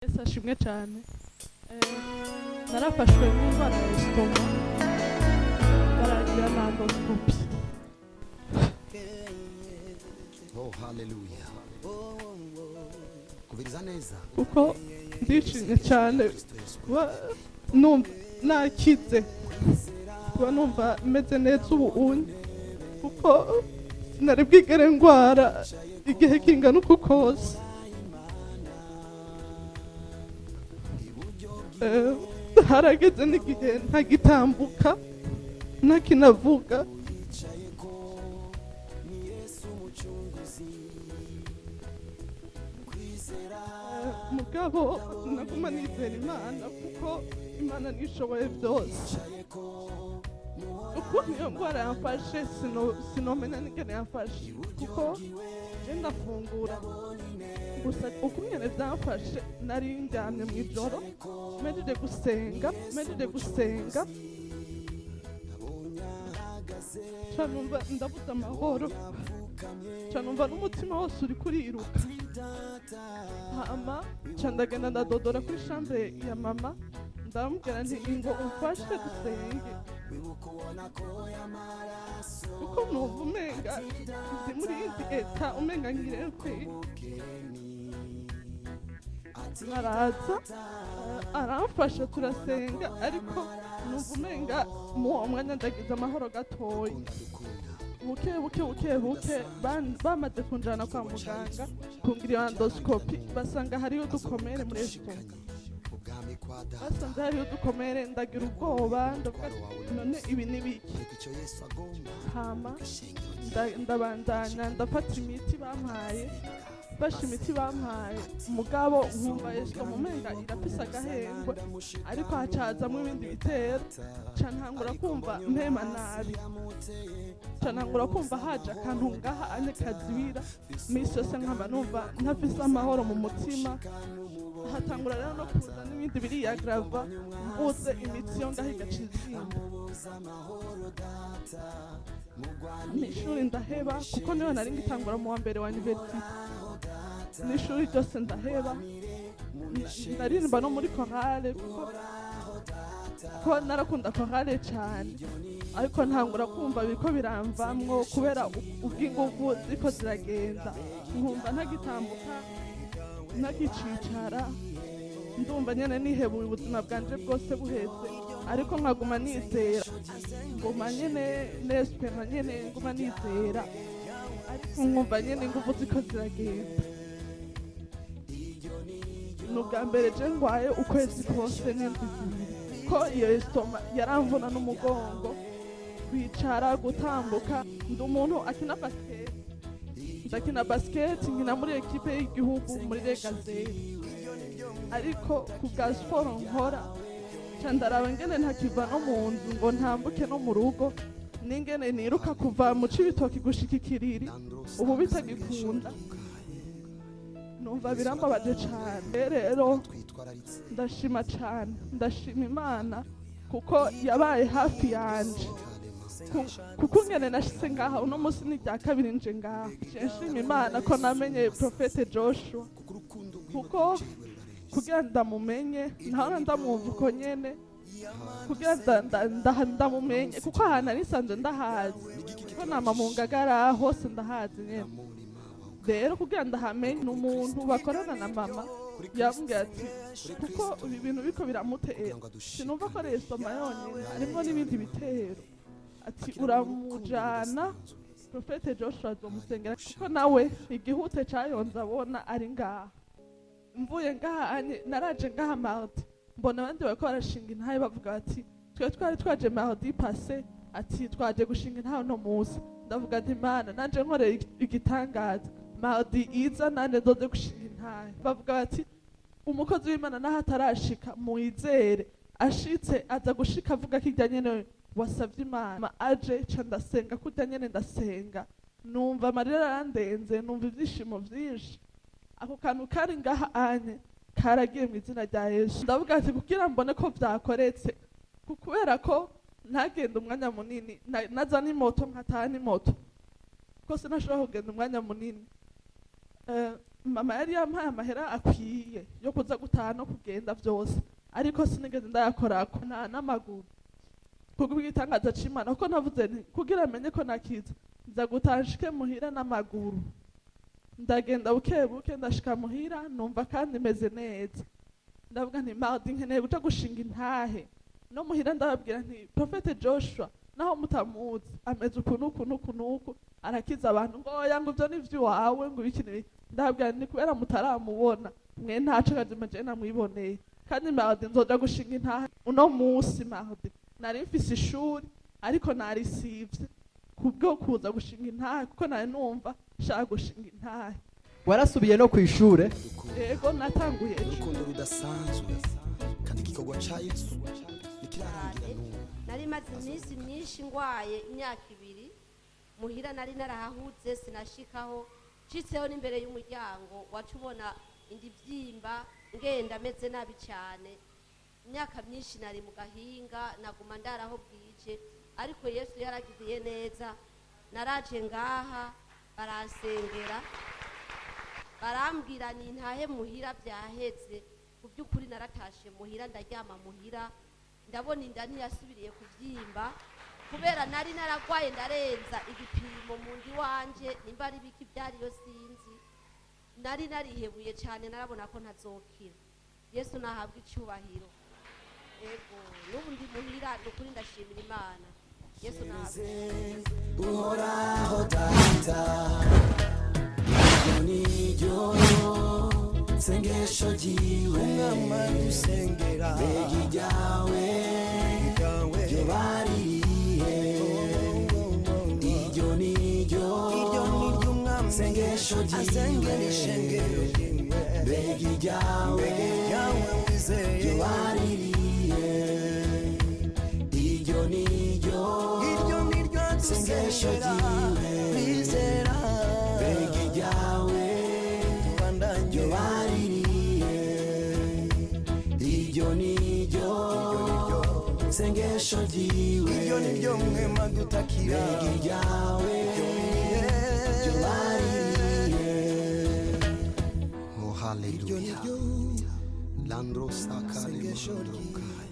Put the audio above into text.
Yesu ashimwe cyane. Narafashwe n'indwara ya estomac, baragira na endoscopie. Oh, haleluya! Kubiriza neza. Kuko ndishimye cyane Kristo Yesu. Kuba numva nakize, kuba numva meze neza ubu unye, kuko sinari bwigere ndwara igihe kingana uku kose. Harageze n'igihe ntagitambuka, ntakinavuga. Mugabo naguma nizera Imana, kuko Imana nishoboye byose. Ukuntu iyo ndwara yamfashe, sinomenya n'ingene yamfashe, kuko je ndafungura gusa. Ukungene vyamfashe, nari ndyamye mw'ijoro, mpejeje gusenga, ca numva ndabuze amahoro, ca numva n'umutima wose uriko uriruka. Hama ca ndagenda ndadodora kuri chambre ya mama, ndamubwira nti: "Ingo umfashe dusenge, kuko numva umenga ndi muri yindi état, umenga ngire mfe." Araza, aramfasha, turasenga, ariko numva umenga mu uwo mwanya ndagize amahoro gatoya. Buke buke buke buke, bamaze kunjana kwa muganga kungira iyo endoscopie, basanga hariyo udukomere muri estomac. Ubwami kwa Data. Basanze hariyo udukomere, ndagira ubwoba, ndavuga ati: "None ibi ni biki?" Ariko icyo Yesu agomba Hama ishengero ndabandanya ndafata imiti bampaye, mfashe imiti bampaye, mugabo nkumva estomac umenga irafise agahengwe, ariko hacazamwo ibindi bitero. Ca ntangura kumva mpema nabi, ca ntangura kumva haje akantu ngaha ane kazibira misi yose, nkaba numva ntafise amahoro mu mutima. Hatangura rero no kuza n'ibindi biriyagrava, mvuze imitsi yo ngaho igaca izimba. N'ishuri ndaheba, kuko niyo nari ngitangura mu wa mbere wa université. N'ishuri ryose ndaheba. Ndaririmba no muri chorale, kuko narakunda chorale cyane, ariko ntangura kumva biriko biramvamwo kubera ubw'inguvu ziriko ziragenda, nkumva ntagitambuka, ntagicicara, ndumva nyene nihebuye, ubuzima bwanje bwose buheze, ariko nkaguma nizera, nguma nyene nespera nyene, nguma nizera, ariko nkumva nyene inguvu ziko ziragenda. Ni ubwa mbere je ngwaye ukwezi kose n'indwi 2, ko iyo estomac yaramvuna n'umugongo, kwicara, gutambuka. Ndi umuntu akina basket, ndakina basket, nkina muri équipe y'igihugu muri Regazeri, ariko ku bwa siporo nkora, ca ndaraba ingene ntakiva no mu nzu ngo ntambuke no mu rugo, n'ingene niruka kuva mu Cibitoki gushika Ikiriri ubu bitagikunda. Numva birambabaje cane. Rero twitwararitse. Ndashima cane, ndashima Imana kuko yabaye hafi yanje. Kuko ingene nashitse ngaha uno munsi ni irya kabiri nje ngaha. Nje nshima Imana ko namenye Prophète Joshua, kuko kugira ndamumenye ntahora ndamwumva uko nyene, kugira ndamumenye, kuko ahantu nari nsanzwe ndahazi, kuko nama mu Ngagara hose ndahazi nyene. Rero kugira ndahamenye, ni umuntu bakorana na mama yambwiye ati: "Kuko ibi bintu biko biramutera, sinumva ko ari estomac yonyine, harimo n'ibindi bitero," ati: "Uramujana, Prophète Joshua azomusengera," kuko nawe igihute cayonze abona ari ngaha. Mvuye ngaha anye, naraje ngaha mardi, mbona abandi bariko barashinga intahe, bavuga bati: "Twe twari twaje mardi passé," ati: "Twaje gushinga intahe uno munsi." Ndavuga nti: "Mana, nanje nkoreye igitangaza, mardi iza nanje nzoze gushinga intahe." Bavuga bati: "Umukozi w'Imana naho atarashika, muizere, ashitse aza gushika avuga ko irya nyene wasavye Imana." Aje, ca ndasenga kurya nyene, ndasenga, numva amarira arandenze, numva ivyishimo vyinshi. Ako kantu kari ngaha anye karagiye mu izina rya Yesu. Ndavuga ati: "Kugira mbone ko vyakoretse," kubera ko ntagenda umwanya munini, naza n'imoto, nkataha n'imoto, ko sinashobora kugenda umwanya munini. Mama yari yampaye amahera akwiye yo kuza gutaha no kugenda vyose, ariko sinigeze ndayakorako nta n'amaguru kubw'igitangaza c'Imana, kuko navuze nti kugira menye ko nakize, nza gutaha nshike muhira n'amaguru. Ndagenda buke buke, ndashika muhira, numva kandi meze neza. Ndavuga nti mardi nkeneye guca gushinga intahe no muhira. Ndababwira nti Prophète Joshua, naho mutamuzi, ameze uku n'uku n'uku n'uku, arakiza abantu. Ngo oya, ngo ivyo ni ivy'iwawe, ngo ibiki n'ibiki. Ndababwira nti kubera mutaramubona mwe, ntaco kazima, jewe namwiboneye. Kandi mardi nzoja gushinga intahe. Uno musi mardi nari mfise ishuri, ariko narisivye kubwo kuza gushinga intahe, kuko nari numva nshaka gushinga intahe. Warasubiye no ku ishure? Yego, natanguye ejo. Urukundo rudasanzwe, kandi igikorwa ca Yesu ntikirarangira n'ubu. Nari maze iminsi myinshi ngwaye, imyaka 2. Muhira nari narahahutse, sinashikaho. Nshitseho n'imbere y'umuryango waca ubona indi byimba, ngenda meze nabi cyane. Imyaka myinshi nari mu gahinga, naguma ndaraho bwije, ariko Yesu yaragiriye neza. Naraje ngaha, baransengera, barambwira ni ntahe muhira, byaheze. Ku by'ukuri naratashe muhira, ndaryama muhira, ndabona inda ntiyasubiriye kubyimba, kubera nari naragwaye ndarenza igipimo mu ndi wanje, nimba ari biki byariyo sinzi. Nari narihebuye cyane, narabona ko ntazokira. Yesu nahabwa icyubahiro. Ego, n'ubu ndi muhira, ni ukuri ndashimira Imana. Yesu nahabwa. Uhoraho Data, iryo ni ryo sengesho ryiwe. Umwami dusengera. Mbega iryawe ryawe ryo baririhe? Iryo ni ryo iryo ni ryo Umwami sengesho asengera ryiwe. Ishengero ryiwe. Mbega iryawe ryawe wizeye ryo baririhe? Iryo ni ryo iryo ni ryo sengesho dusengera ryiwe. Bizera. Mbega iryawe tubandanye ryo baririye? Iryo ni ryo sengesho ryiwe. Iryo ni ryo mwema dutakira. Mbega iryawe ryo baririye? Oh, Iryo ni haleluya. ryo Landro sakale sengesho mandro ryiwe. kaya.